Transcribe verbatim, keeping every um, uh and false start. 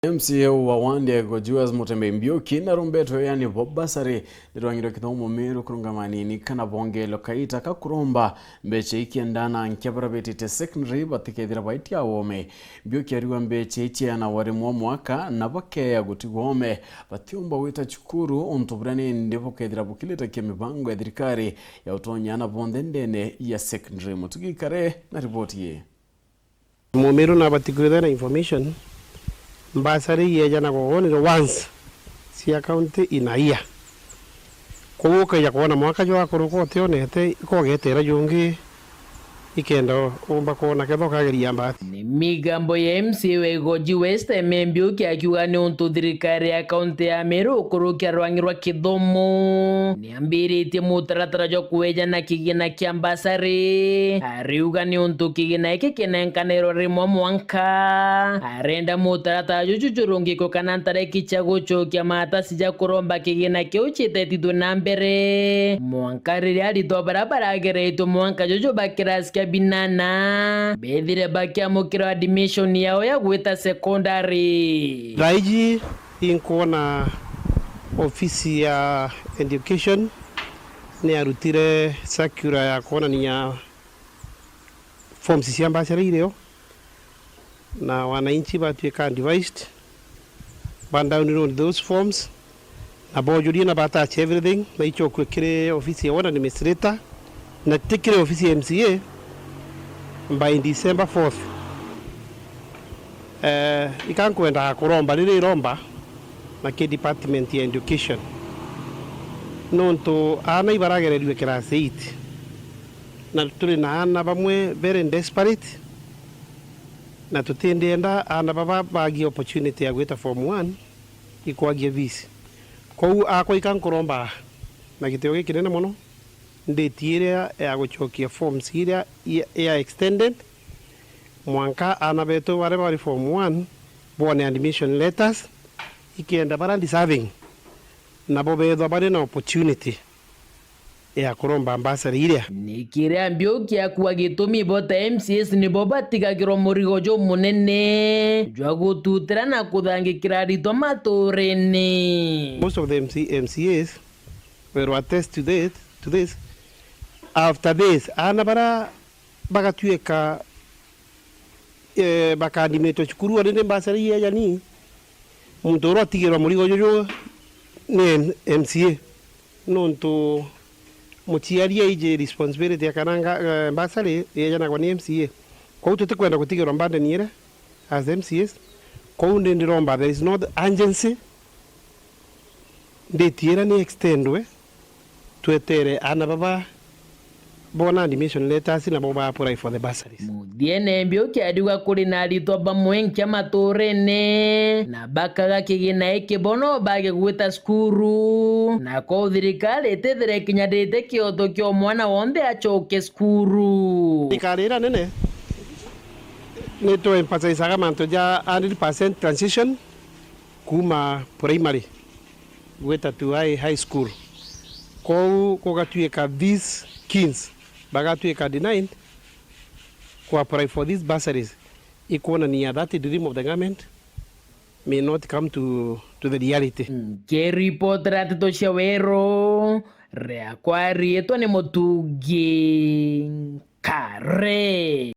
M C A wa wandi ya Igoji West Mutembei Mbiuki narombetwe yani bo basari ni rwang'i rwa kithomo Meru kurungama nini kana bongelwa kaita ka kuromba mbecha ikenda na ankia baria betite secondary batikethira baitia wome. Mbiuki ariuga mbecha icheanagwa rimwe o mwaka na bakeya gutigwa ome, batiumba gwita cukuru untu buria nindi bukethira bukilitakia mibango ya thirikari ya utonya ana bonthe ndene ya secondary. Mutugi Kare na riboti ii. Mumiru nabati kwithira na information, mbasari iejanagwa wonire once cia county in a year. Kwou ukaija kwona mwaka jwa kuruka utionete, ikogetera jungi ikenda umba kwona ketho kageria mbati. Ni migambo ya M C A wa Igoji West, Eme Mbiuki, akiuga ni untu thirikari ya kaunti ya Meru ukurukia rwang'i rwa kithomo niambiritie mutaratara jwa kuejana kigina kia mbasari. Ariuga ni untu kigina iki kinenkanirwa rimwe mwanka, arenda mutaratara juju jurungikwe kana ntareki cia gucokia matasi ja kuromba kigina kiu citetithwe na mbere, mwanka riria aritwa baria baragereitwe mwanka juju ba kirasi kia binana bethire bakiamukirwa admission yao ya gwita secondary. Thaiji inkwona ofisi ya education ni arutire circular ya kwonania forms cia mbacare irio, na wananchi batuika advised ba download those forms, na bojurie na ba attach everything, na icokue kiri ofisi ya ward administrator, na ti kiri ofisi ya M C A by December fourth. Eh, ika nkwendaga kuromba riri iromba na ki department ya education, nontu aana ibaragererue class eight, na turi na aana bamwe very desperate, na tutindienda aana baba bagia opportunity ya gwita form one ikwagia fees. Kwou akwa ika nkuromba na gitio gikinene mono, nditi iria ya gucokia forms iria ya, ya extended mwanka aana betu baria bari form one bone admission letters, ikenda baria deserving nabo bethwa bari na opportunity ya kuromba mbasari iria. Ni kiria Mbiuki akua gitumi bo ta M C As nibo batigagirwa murigo jumunene jwa gututira na kuthangikira aritwa maturene. Most of the M C, M C As will attest to that, to this. After this, aana baria bagatuika, eh, bakaadimitwa cukuru already mbasari iejani, muntu uria utigirwa murigo juju ni M-, M C A, nontu muciari aiji responsibility ya kana nga-, eh, mbasari yejanagwa ni M C A. Kwou tutikwenda gutigirwa burden iria as M C As. Kwou ndi ndiromba there is no urgency, nditi iria ni extendwe, twetere aana baba bona admission letters nabo ba apply for the bursaries. Muthiene Mbiuki ariuga kuri na aritwa bamwe nkia maturene na bakaga kigina iki bo no bage gwita cukuru, na kwou thirikari itithire ikinyanirite kioto kia mwana wonthe acoke cukuru. Thirikari iria nene ni tu emphasizaga mantu ja hundred percent transition kuma primary gwita to high, high school. Kwou kugatuika these kids bagatuika denied ku apply for these bursaries, ikwonania that dream of the government may not come to, to the reality. Nkiripotera nteto cia Weru, riakwa riitwa ni Mutugi Nkare.